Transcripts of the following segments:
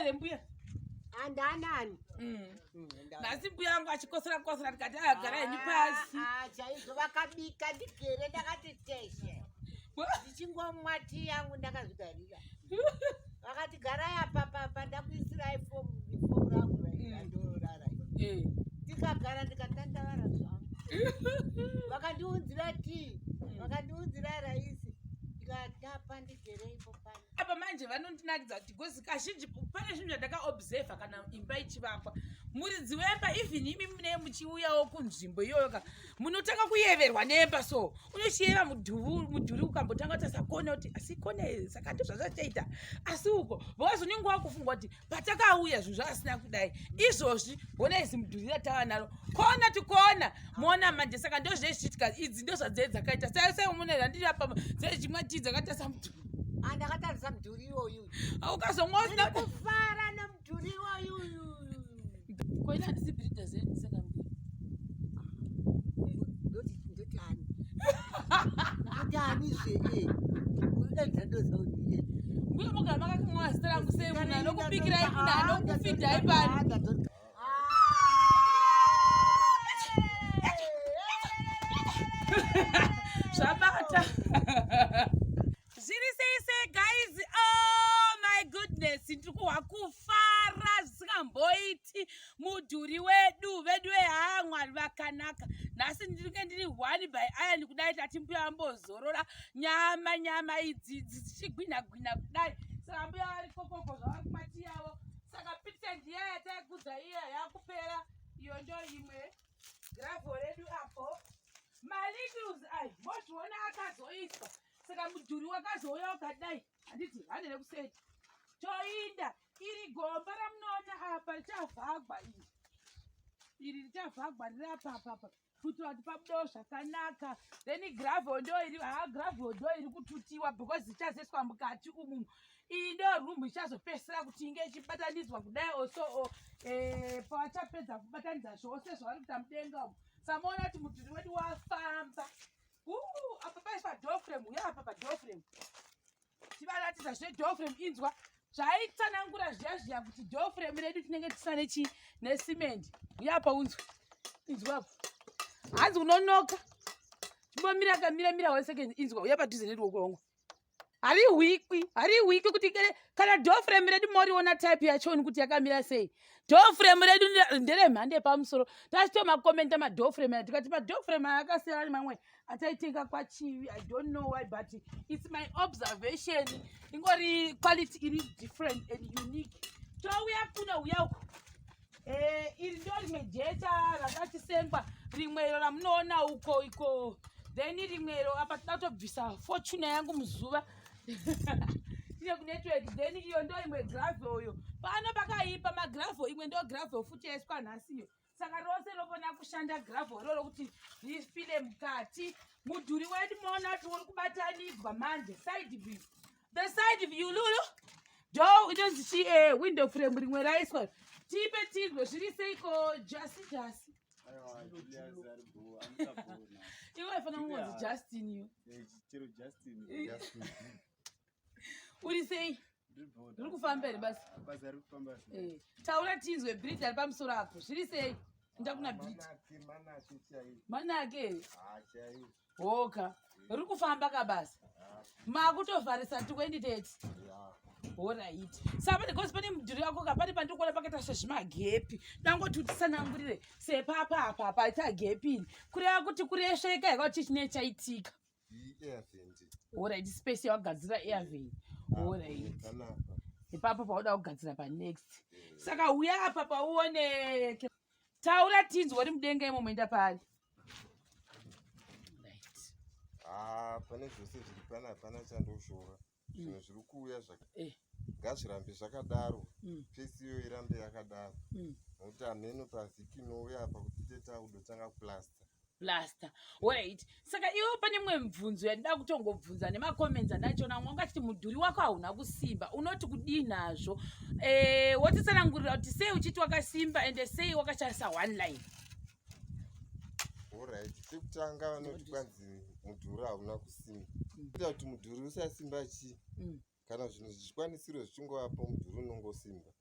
here mbuya? Andanani. Nhasi mbuya vangu achikosora kosora ndikati aya gara henyu pasi. Ah, chaizvo vakabika ndigere ndakati teshe. Ndichingomwa tii yangu ndakazvigarira. Vakati garai apa papa ndakuisirai fomu fomu rangu randorara. Ndikagara ndikatandavara zvangu. Vakandiunzira tii, vakandiunzira raisi. Ndikatapa ndigere ipo pano. Apa manje vanondinakidza kuti because kazhinji pane zvinhu zvandakaobserva kana imba ichivakwa muridzi wemba even imi mune muchiuyawo kunzvimbo iyoyo ka munotanga kuyeverwa nemba so unochiyeva mudhuri ukambotanga kutarisa kona kuti asi kona saka ndozvazvachaita asi uko because unenge wakufunga kuti patakauya zvinhu zvakasina kudai izvozvi hona izi mudhuri ratava naro kona to kona moona manje saka ndozvezvichiitika idzi ndozvadzee dzakaita sai sai umune randiri apa dzechimwa tii dzakaita samudhuri. Ah, ndakatarisa mudhuri iwoyu. Ukazomwa usina kufara nemudhuri iwoyu. Koina handisi bhiridha zeni saka mbuya. Ndoti ani? Ndoti ani zve? Unoda ndozokuti. Mbuya mugara makakumwa zita rangu sei munhu anokubikirai munhu anokufidhai pano. Zvabata. Zviri sei sei guys? Oh my goodness, ndiri kuhwa kufara zvisingamboiti mudhuri wedu vedu haa Mwari vakanaka. Nhasi ndinenge ndiri one by iron kudai tati mbuya ambozorora nyama nyama idzi dzichigwina gwina kudai. Saka mbuya vari kokoko zvavari kumati yavo. Saka picture ndiya yataikudza iya yakupera iyo ndo imwe gravel redu apo. Malittles ai mozviona akazoiswa. Saka mudhuri wakazouya wakadai handiti hande rekuseti toinda iri gomba ramunoona apa richavhagwa iri iri richavhagwa riri apa apa apa kuitira kuti pabudewo zvakanaka then gravel ndo iri haa gravel ndo iri kututiwa because ichazoiswa mukati umu iyi ndo room ichazopesera kuti inge ichibatanidzwa kudai oso o eh, pavachapedza kubatanidza zvose zvavari kuita mudenga umu samaona kuti mudhuri wedu wafamba. Apa paiswa door frame, uya apa padoor frame. Tivaratidza zve door frame inzwa zvaitsanangura zviya zviya kuti door frame redu tinenge tisina nechi necement. Uya apa unzwe. Inzwa apa. Hanzi unonoka. Chimbomira kamira mira one second inzwa uya padhuze neruoko rwangu. Harihwikwi, harihwikwi kuti kana door frame redu moriona type yachoni kuti yakamira sei. Door frame redu nderemhando yepamusoro. Tachitomakomenta madoor frame aya tikati madoor frame aya akasiyana nemamwe ataitenga kwaChivi. I don't know why but it's my observation. Ingori quality iri different and unique. Touya kuno uya uku. Iri ndo rimwe jecha rakachisengwa rimwe iro ramunoona uko iko then rimwe iro apa tinoda kutobvisa fortuna yangu muzuva tine kunetwork then iyo ndo imwe gravel iyo pano pakaipa magravel imwe ndo gravel futi yaiswa nhasi iyo saka rose rinofana kushanda gravel iroro kuti rifile mukati mudhuri wedu maona kuti uri kubatanidzwa manje side view the side view lulu do inonzi chi window frame rimwe raiswa tipe tinzwe zviri seiko jasi jasi iwe waifana kungonzi Justin iyo uri sei uri kufamba here basi taura tinzwe bridge ari pamusoro apo zviri sei enda kuna bridge manake here hoka ri kufamba kabasa makutovharisa 2030 horaiti saka pane gozi pane mudhuri wako ka pane pandiri kuona pakaita sezvimagepi dangoti utisanangurire sepapa apa paita gepi iri kureva kuti kuresveka here kuti chine chaitika horaiti space yawagadzira airvent horaiti ipapo pauda kugadzira panext saka uya apa pauone taura tinzwa uri mudenga imomo enda pari. Ah, pane zvose zviri pana hapana chandoshora zvinhu zviri kuuya ngazvirambe zvakadaro pesi iyo irambe yakadaro nokuti hameno pavhiki inouya apa kuti tete takudotanga kuplasta plaster wait saka iwe pane imwe mibvunzo yandida kutongobvunza nemacomments andachiona mwe ungachiti mudhuri wako hauna kusimba unoti kudii nazvo wotitsanangurira kuti sei uchiti wakasimba ende sei wakashandisa one line. Alright, chekutanga vanoti kwanzi mudhuri hauna kusimba kuita kuti mudhuri usasimba chii? Kana zvinhu zvichikwanisiro zvichingovapo mudhuri unongosimba.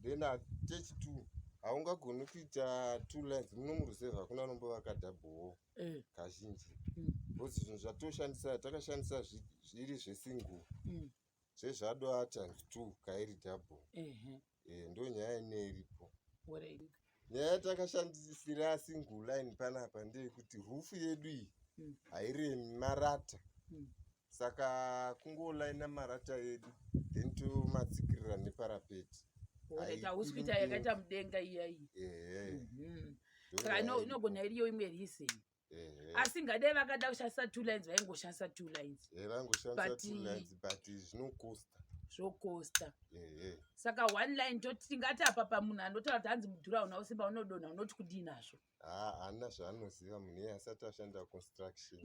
Then attach two haungagoni kuita two lines muno muruzevha hakuna anombovaka double wall kazhinji because zvinhu zvatoshandisa takashandisa zviri zvesingle zvezvadoa times two kairi double. Ndo nyaya ine iripo. Nyaya yatakashandisira single line panapa ndeyekuti roof yedu iyi hairemi marata. Saka kungolaina marata edu then tomatsikirira neparapeti. Hausi kuita yakaita mudenga iya iyi. Saka inogona iriyo imwe reason. Asi ngadai vakada kushandisa two lines vaingoshandisa two lines. Vaingoshandisa two lines but zvinokosta. Zvokosta. Saka one line toti tingati apa pamunhu anotaura kuti hanzi mudhuri hauna kusimba unodonha unoti kudii nazvo? Haana zvaanoziva munhu iye asati ashanda construction.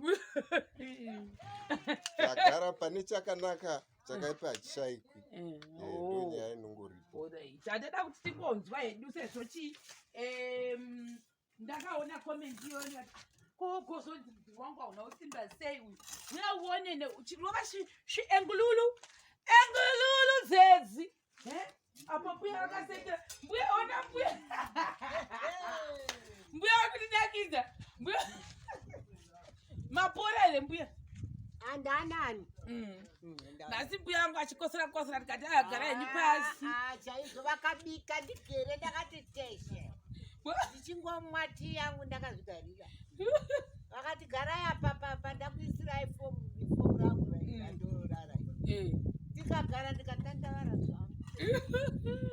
Tagara pane chakanaka chakaipa hachishaikwi. Ndonyaya inongoripo. Tatada kuti tingonzwa hedu sezvo chi ndakaona comment iyoyo ndikati kokozonzi mudhuri wangu hauna kusimba sei uyu. Uya uone chirova chiengululu engululu dzedzi. Apo mbuya vakasekera. Mbuya ona mbuya. Mbuya vakundinakidza. Mbuya. Mapora here mbuya? Andanani. Nhasi mbuya vangu achikosora kosora ndikati agara henyu pasi. Chaizvo vakabika ndigere ndakati teshe. Ndichingomwa tii yangu ndakazvigarira. Vakati garai apa apa ndakuisirai fomu fomu rangu randorara. Ndikagara ndikatandavara zvangu.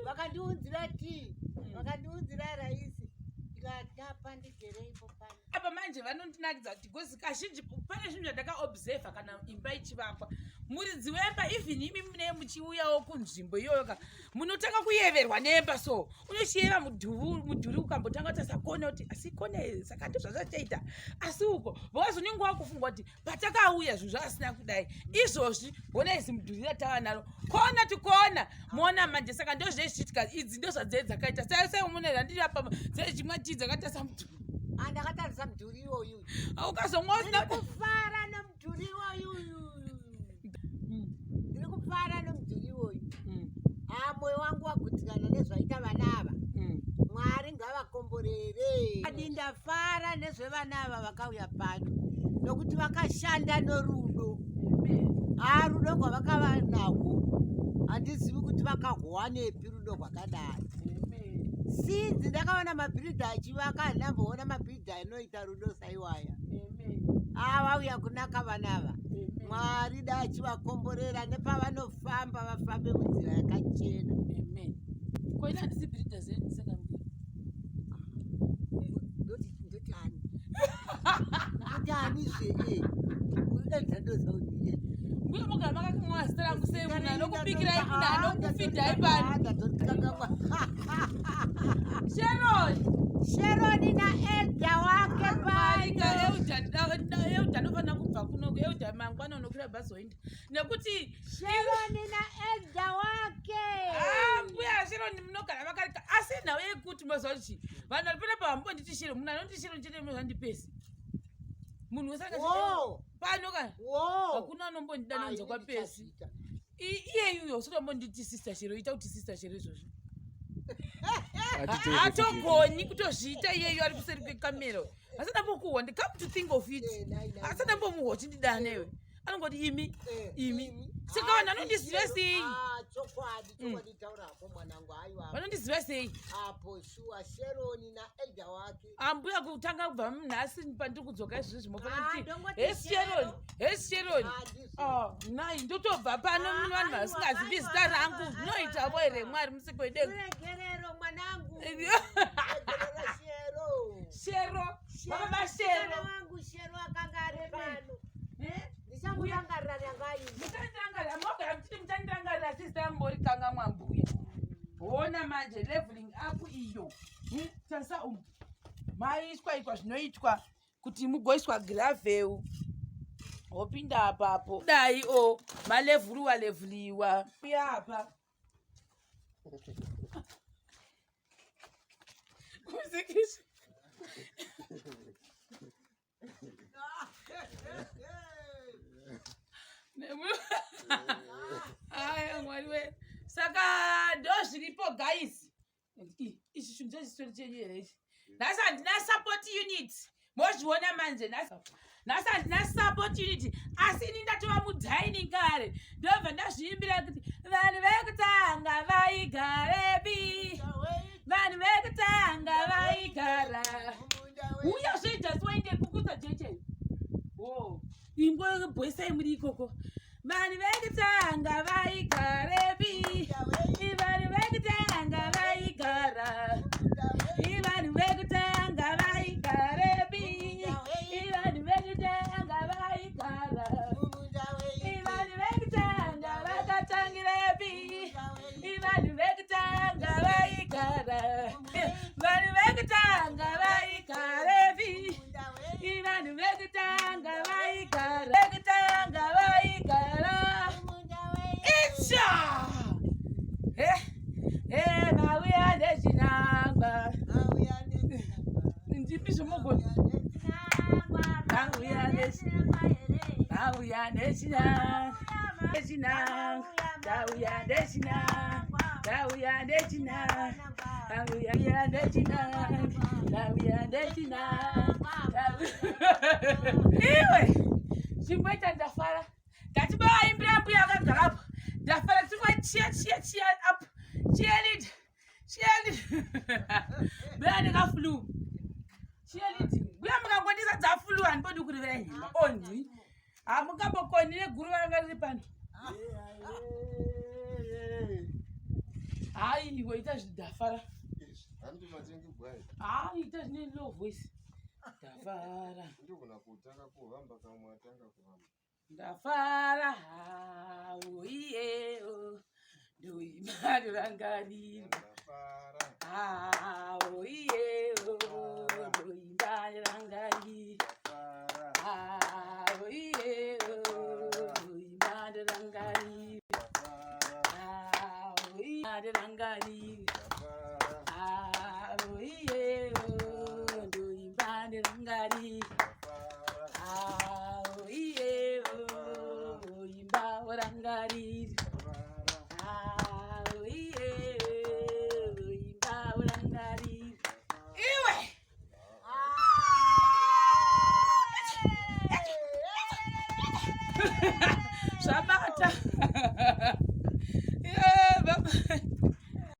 Vakandiunzira tii, vakandiunzira raisi. Ndikatapa ndigere ipo pano. Apa manje vanondinakidza kuti because kazhinji pane zvinhu zvandakaobserva kana imba ichivakwa. Muridzi wemba even imi mune muchiuyawo kunzvimbo iyoyo ka munotanga kuyeverwa nemba so unochiyeva mudhuri ukambotanga kutarisa kona kuti asi kona iyi saka ndizvo zvazvachaita asi uko because unenge wakufunga kuti patakauya zvinhu zvakasina kudai izvozvi hona izi mudhuri ratava naro kona to kona moona manje saka ndozvezvichiitika idzi ndozvadzee dzakaita sai mune zvandiri apa dzechimwa tii dzakaita samudhuri. Ndakatarisa mudhuri iwoyu. Ukazomwa usina kufara nomudhuri iwoyu. Ndiri kufara nomudhuri iwoyu. Moyo wangu wagutsikana nezvaita vana ava. Mwari ngavakomborere. Adi ndafara nezvevana ava vakauya pano nokuti vakashanda norudo. Rudo rwavakava narwo handizivi kuti vakahuwanepi rudo rwakadai. Sinzi ndakaona mabhiridha achivaka handamboona mabhiridha anoita rudo saiwaya. Vauya kunaka vana ava. Mwari dai achivakomborera nepavanofamba vafambe munzira yakachena. Amen. Ko ina handisi bhiridha zeni saka mbuya. Ndoti ani? Ndoti ani zve? Unoda ndozauri. Mbuya mugara makakanganwa zita rangu sei munhu anokubikirai munhu anokufidhai pano. Sharon. Sharon naElda wake pano. Elda anofanira kubva kuno. Elda mangwana unokwira bhazi woenda. Nekuti Sharon naElda wake. Mbuya Sharon munogara makarika. Asi nhau yekuti mazuva kuti vanhu vari panapa vambonditi Sharon, munhu anonditi Sharon chete munozvandipesi. Munhu wese akati pano kana hakuna anombondidana kunze kwapesi. Iye uyo usatombonditi sister Shero, ita kuti sister Shero izvozvo. Hatogoni kutozviita iyeyo ari kuseri kwekamera. Asati ambokuhwa, come to think of it. Asati ambomuhwa uchindidana iwe. Anongoti imi, imi. Saka vanhu vanondiziva sei? Chokwadi, chokwadi taura hapo mwanangu, aiwa. Vanondiziva sei? Apo shuwa Sharon naElda wake. Ambuya kutanga kubva nhasi pandiri kudzoka izvozvi mofanira kuti hesi Sharon, hesi Sharon. Nai ndotobva pano vanhu vasingazivi zita rangu zvinoitavo here Mwari musiki wedenga. Regerero mwanangu. Regerero Shero. Shero. Baba Shero. Wangu Shero akanga ari pano. Ndichamurangarira nyangayi. Muchandirangarira, mogara muchiti muchandirangarira sister yangu mborikanga mwambuya. Hona manje leveling up iyo. Tarisa umu. Maiswa ikwa zvinoitwa kuti mugoiswa gravel. Wopinda apapo. Dai o malevhuliwa levhuliwa. Uya apa. Muzikisha. Ndozviripo guys. Ichi chinhu chechisori chenyu here ichi? Nhasi handina support unit. Mozviona manje nhasi. Nhasi handina support unit asi ini ndatova mudining kare. Ndobva ndazviimbira kuti vanhu vekutanga vaigarepi? Vanhu vekutanga vaigara. Uya zvoita soende pukuta jeche. Oh, ingo bhoisai muri ikoko. Vanhu vekutanga vaigarepi? Vanhu vekutanga vaigara. Vanhu vekutanga vaigarepi? Vanhu vekutanga vaigara. Vanhu vekutanga vakatangirepi? Vanhu vekutanga vaigara. Vanhu vekutanga vaigarepi? Vanhu vekutanga vaigara. Vekutanga vaigara. Itsha! Eh, eh, mauya nechinangwa. Ndimi zvomogona. Mauya nechinangwa. Mauya nechinangwa. Nechinangwa. Ndauya nechinangwa. Ndauya nechinangwa. Ndauya nechinangwa. Ndauya nechinangwa. Iwe! Chimboita ndafara. Ndatibaimbira mbuya akagarapo. Ndafara chingwa chiya chiya chiya up. Cheerlead. Cheerlead. Mbuya ndika flu. Cheerlead. Mbuya mukangondisa dza flu handibodi kurevera nhema. Onzi. Hamungambokoni neguruva ranga riri pano. Hayi iwe ita zvidhafara. Handi matengi gwai. Hayi ita zvine low voice. Ndafara. Ndogona kutanga kuvamba kamwe atanga kuvamba. Ndafara hawo iyewo ndoimba rangariro. Ndafara. Hawo iyewo ndoimba rangariro. Ndafara. Hawo iyewo ndoimba rangariro. Ndafara. Hawo iye rangariro.